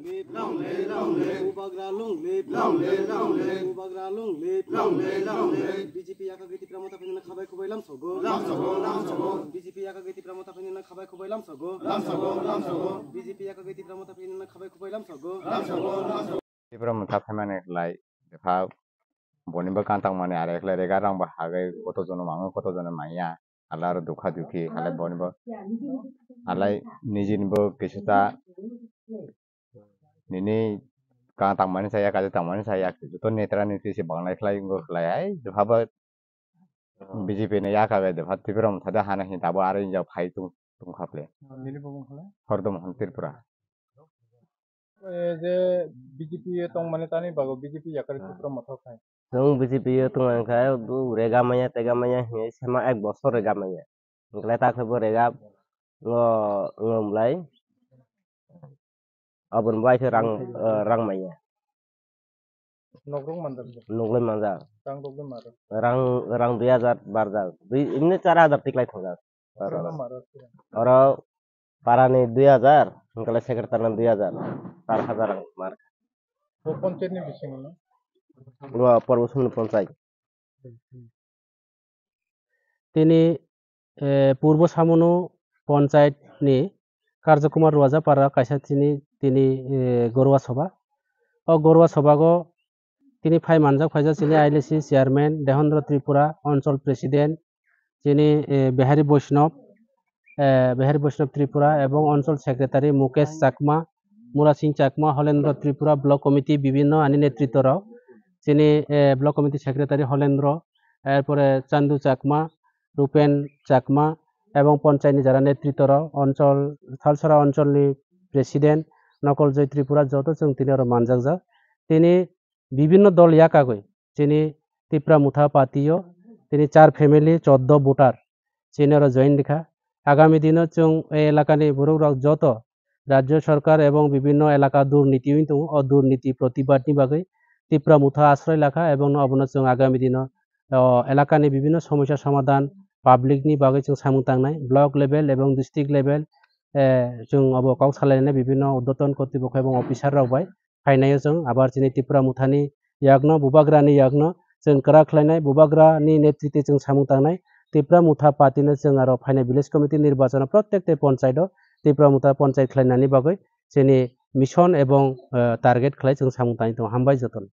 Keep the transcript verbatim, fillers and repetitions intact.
Long live, long live. Bubagra long live. Long live, long live. Bubagra long live. Long live, long live. B J P yakagwi Tipra Motha phainani khabai khubai lamsogo. Lamsogo, lamsogo. B J P yakagwi Tipra Motha phainani khabai khubai lamsogo. Lamsogo, lamsogo. B J P yakagwi Tipra Motha phainani khabai khubai lamsogo. Lamsogo, lamsogo. Tipra Motha phaimani khlai, depha bonibo kantang mani are khlai rega rang bo hagwi koto jono mango koto jono manya. Hala aro dukha dukhi, hala bonibo, hala nijinibo kisa ta nini ka tangmani saya, kaisa tangmani saya, joto netra nitri se banglai khlai wngkha khlai hai, dopha bo B J P ni yakha bai dopha Tipra Motha de hana hin tabo aro injak phai tung, tungkha khle. Nini bo wngkha khlai? Hordom Hon Tripura. Eh, je B J P o tongmani tani bago B J P yakari Tipra Motha khai. Chwng B J P o tongmani khai, bu rega manya, tega manya, hinwi sema ek bosor rega manya. Wngkhlai ta khe bo rega, ngo, ngo mlai. Aboni bai khe rang, eh, rang manya. Nokrok manjak bo. Nokrok manjak. Rang rok de maro. Rang, rang dui hajar barjak. Dui, imni char hajar tiklai thangjak. Oro, oro parani dui hajar, hingkale secretary ni dui hajar, char hajar ang mar. Bo panchayat ni bisingo na? Bo Purbo Sumni panchayat. Tini, eh, Purbo Samunu panchayat ni Karja Kumar Ruajapara kaisa tini, tini, eh, Gorwa Sabha. O Gorwa Sabha go tini phai manjak phaijak chini I L A C chairman Dehendra Tripura, Anchal president, chini, eh, Behari Vaishnav, eh, Behari Vaishnav Tripura ebong Anchal secretary Mukesh Chakma, Murasing Chakma, Holendra Tripura, block committee bibinno ani netritto rok, chini, eh, block committee secretary Holendra, erpore Chandu Chakma, Rupen Chakma ebong panchayat ni jara netritto rok, Anchal, Thalsara Anchal ni president Nokol Joy Tripura, joto chwng tini oro manjakjak. Tini bibinno dol yakagwi chini Tipra Motha party o tini char family choddo voter chini oro join rikha. Agami dino chwng e elakani borok rok joto rajyo sarkar ebong bibinno elaka durniti wng tongo, o durniti protibad ni bagwi Tipra Motha asroi lakha ebong no obono chwng agami dino o elakani bibinno somosya somadhan public ni bagwi chwng samung tangnai, block level ebong district level, eh, chwng obo kok salainai bibinno urdhwton kortipokho ebong officer rok bai phainaio chwng abar chini Tipra Mothani yakno, Bubagrani yakno chwng kwrak khlainai, Bubagrani netritwe chwng samung tangnai, Tipra Motha party no chwng aro phainai village committee nirbachano prottek te panchayat o Tipra Motha panchayat khlainani bagwi chini mission ebong, eh, target khlai chwng samung tangwi tongo. Hambai jotono.